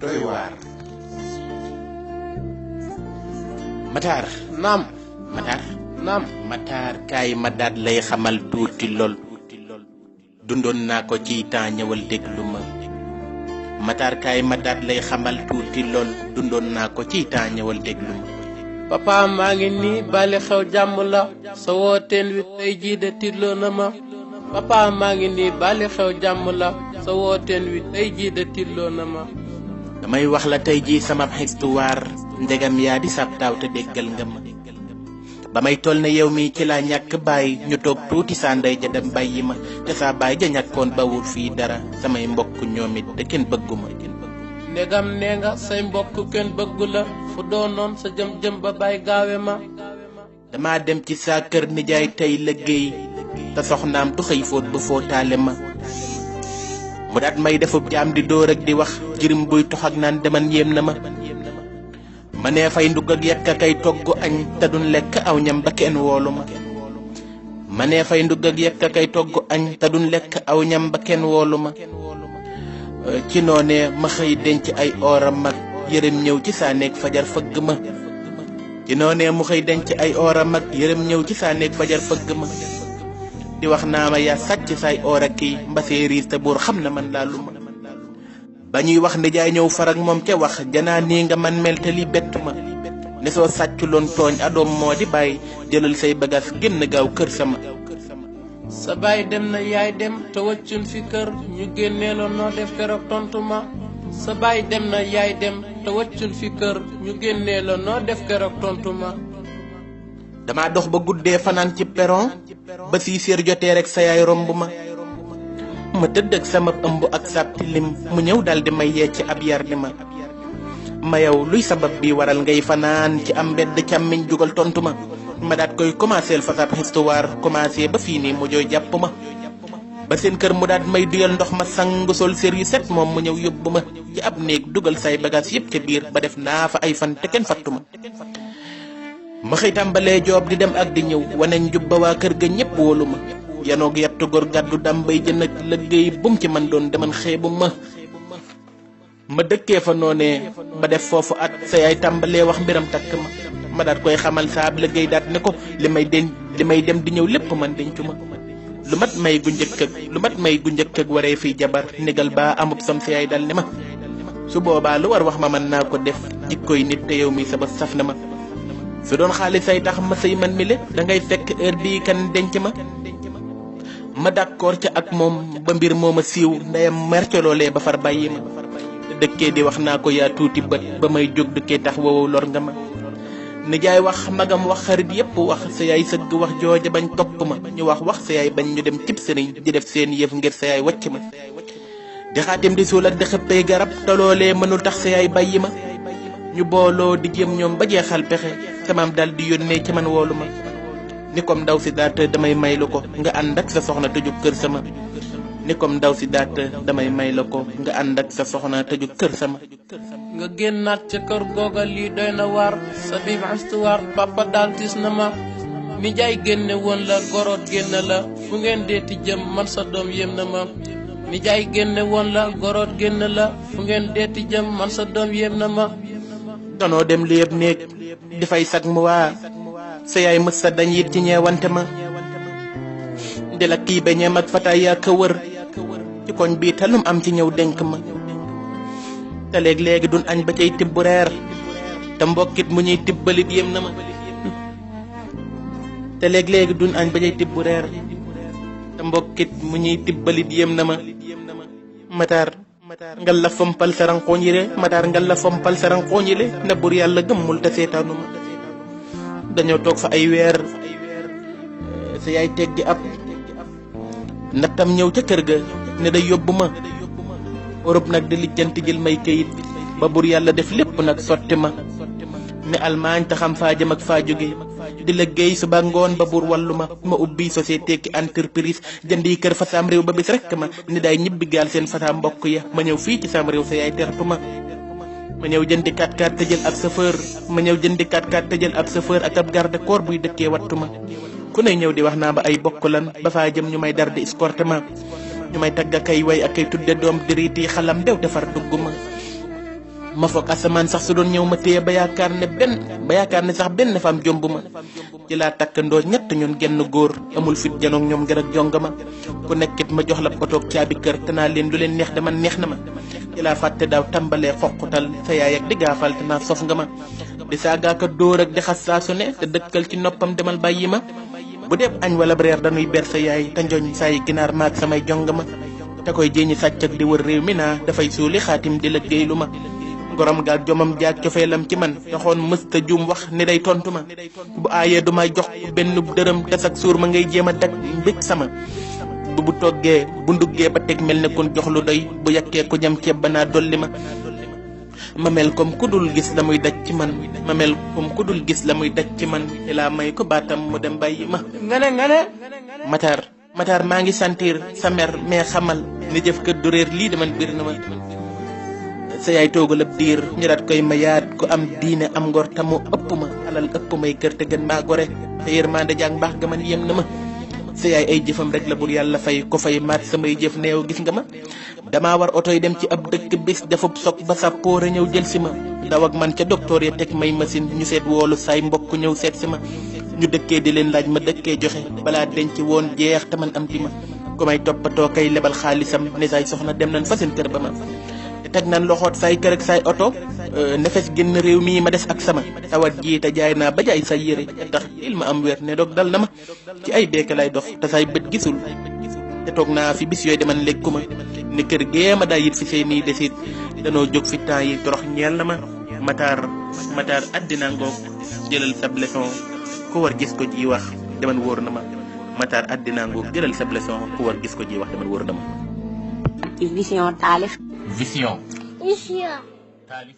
doy waar. Matar naam Matar kaay ma daat lay xamal tuuti lool dundoon naa ko ci temps ñëwal déglu ma. Matar kaay ma daat lay xamal tuuti lool dundoon naa ko ci temps ñëwal déglu ma. papa maa ngi nii bale xew jàmm la sa wooteen wi tey jii de tiitloo na ma. papa maa ngi nii bale xew jàmm la sa wooteen wi tey jii de tiitloo na ma. damay wax la tey jii sama histoire ndegam yaa di sab taaw te déggal nga ma. ba may toll ne yow mi ci laa ñàkk baay ñu toog tuuti saa ndey ja dem bàyyi ma te saa baay ja ñàkkoon ba wut fii dara samay mbokk ñoom it te kenn bëgguma. ndegam nee nga say mbokk kenn bëggu la fu doonoon sa jëm ba bay gaawe ma. dama dem ci saa kër nijaay tey liggéey te soxnaam du xëy fóot ba fóotaale ma. mu daat may defub jaam di dóor ak di wax jirim buy tox ak naan deman yéem na ma. ma nee fay ndugg ak yekk kay togg añ te duñ lekk aw ñam ba kenn woolu ma. ma nee fay ndugg ak yekk kay togg añ te duñ lekk aw ñam ba kenn woolu ma. ci noonee ma xëy denc ay ooram mag yërëm ñëw ci saa néeg fajar fëgg ma. ci noonee mu xëy denc ay ooram mag yërëm ñëw ci saa néeg fajar fëgg ma. di wax naa ma yaa sàcc say oora kii mbasee riis te buur xam na man laalu ma. ba ñuy wax nijaay ñëw farak moom ca wax janaa nii nga man mel te li bett ma. ne soo sàcculoon tooñ adoom moo di bàyyi jëlal say bagaas génn gaaw kër sama. sa baay dem na yaay dem te wëccun fi kër ñu génneeloo noo def keroog tontu ma. sa baay dem na yaay dem te wëccun fi kër ñu génneeloo noo def keroog tontu ma. dama dox ba guddee fanaan ci peron ba 6 heures jotee rek sa yaay romb ma. ma tëdd ak sama ëmb ak sab tilim mu ñëw daldi may yee ci ab yar di ma yow luy sabab bi waral ngay fanaan ci am mbedd càmmiñ jugal tontu ma. ma daat koy commencé fa sab histoire commencé ba fii nii mu jooy jàpp ma. ba seen kër mu daat may duyal ndox ma sang sol sér yu set moom mu ñëw yóbbu ma ci ab néeg dugal say bagage yëpp ca biir ba def naa fa ay fan te kenn fattu ma. ma xëy tàmbalee joob di dem ak di ñëw wane njub ba waa kër ga ñëpp wóolu ma. yanoog yattu góor gàddu dambay jën ak liggéey bum ci man doon deman xeebu ma dëkkee fa noonee ba def foofu at sa yaay tàmbalee wax mbiram takk ma daat koy xamal saab liggéey daat ne ko li may dem di ñëw lépp man dencu ma. lu mat may gu njëkk ak waree fiy jabar négal baa amub sam sa yaay dal ne ma su boobaa lu war wax ma mën naa ko def jikkoy nit te yow mi sa ba saf na ma. su doon xaalis say tax ma sëy man mi le dangay fekk heure bii kan denc ma d'accord ca ak moom ba mbir mooma siiw ndeyam mer ca loolee ba far bàyyi ma. dëkkee di wax naa ko yaa tuuti bët ba may jóg dëkkee tax wowow lor nga ma. nijaay wax magam wax xarit yépp wax sa yaay sëgg wax jooja bañ topp ma ñu wax sa yaay bañ ñu dem cib sëriñ di def seen yëf ngir sa yaay wàcc ma. di xaatim di suul ak di xëppee garab te loolee mënul tax sa yaay bàyyi ma. ñu booloo di jéem ñoom ba jeexal pexe samaam dal di yónnee ci man woolu ma. ni comme ndaw si daat damay may la ko nga ànd ak sa soxna tëju kër sama. ni comme ndaw si daat damay may la ko nga ànd ak sa soxna tëju kër sama. nga génnaat ca kër googa lii doy na waar sa biib histoire papa daal tis na ma. nijaay génne woon la goroot génne la fu ngeen deeti jëm man sa doom yéem na ma. nijaay génne woon la goroot génne la fu ngeen deeti jëm man sa doom yéem na ma. danoo dem li yëpp néeg di fay sag mu waa sa yaay mës sa dañ it ci ñeewante ma. di la kii beñeem ak fataay yaa ka wër ci koñ bii talum am ci ñëw denk ma. te léegi duñ añ ba cay tibb reer te mbokkit mu ñuy tibbalit yéem na ma. te léegi duñ añ ba cay tibb reer te mbokkit mu ñuy tibbalit yéem na ma. Matar ngal la fompal sa ranqooñ yile Matar ngal la fompal sa ranqooñ yile na bur yàlla gëmmul te seetaanu ma. dañoo toog fa ay weer sa yaay teggi ab nattam ñëw ca kër ga ne day yóbbu ma Europe nag di lijjanti jël may kayit ba bur yàlla def lépp nag sotti ma. ne Allemagne te xam faa jëm ak faa jóge di liggéey suba ngoon ba bur wallu ma ubbi société ki entreprise jëndi kër fa sam réew ba bis rekk ma ni day ñibbi gaal seen fata mbokk ya ma ñëw fii ci sam réew sa yaay tertu ma ñëw jëndi 4x4 te jël ab chauffeur te jël ab chauffeur ak ab garde corps buy dëkkee wattu ma. ku ne ñëw di wax naa ba ay bokk lan ba faa jëm ñu may dar di escorte ma ñu may tagga kay way ak kay tudde doom diriiti xalam dew defar dugg ma. ma foog asamaan sax su doon ñëw ma téye ba yaakaar ne sax benn fam jomb ma ci laa takkandoo ñett ñun genn góor amul fit janoog ñoom ngir ak jongama ku nekkit ma jox la otoog caabi kër te naa leen lu leen neex dama neex na ma ci laa fàtte daaw tàmbalee xoqutal sa yaay ak di gaafal te naa sof nga ma di saagaaka dóor ak di xas saa su ne te dëkkal ci noppam demal bàyyi ma bu dee añ wala reer dañuy ber sa yaay te njoñ saay ginaar maag samay jongama te koy jéñi sàcc ak di wër réew mi naa dafay suuli xaatim di liggéey lu ma ngorom gaal jomam jaag cofeelam ci man taxoon mësta juum wax ni day tontu ma bu aayee du may jox benn dërëm te sak suur ma ngay jéem a dag mbég sama bu toggee bu nduggee ba teg mel ne kon jox lu doy bu yàkkee ku ñam ceeb ba naa dolli ma mel comme ku dul gis la muy daj ci man te laa may ko baatam mu dem bàyyi ma nga ne Matar maa ngi sentir sa mer mais xamal ni jëf kër du réer lii deman bir na ma sa yaay toogal ab diir ñu daat koy mayaat ku am diine am ngor tamu ëpp ma alal ëpp may kër te gën maa gore te yërmande jàng mbaax ga man yem na ma sa yaay ay jëfam rek la bur yàlla fay ko fay maat samay jëf neew gis nga ma damaa war oto yi dem ci ab dëkk bis defub sok ba sa poore ñëw jël si ma daw ak man ca docteur ya teg may machine ñu seet woolu say mbokk ñëw seet si ma ñu dëkkee di leen laaj ma dëkkee joxe balaa denc woon jeex te man am ti ma ku may toppatoo kay lebal xaalisam ne say soxna dem nañ fa seen kër ba ma te teg nañ loxoot say kër ak say oto nefes génn réew mii ma des ak sama tawat ji te jaay naa ba jaay say yére te tax il ma am weer ne doog dal na ma ci ay beeke lay dox te say bët gisul te toog naa fi bis yooyu deman lekkuma ni kër gee ma daa yit fi sey nii desit danoo jóg fi temps yi torox ñeel na ma Matar àddina ngoog jëlal sab leçon ku war gis ko ji wax deman wóor na ma Matar àddina ngoog jëlal sab leçon ku war gis ko ji wax deman wóor na ma Vision Taalif. Vision Vision. Taalif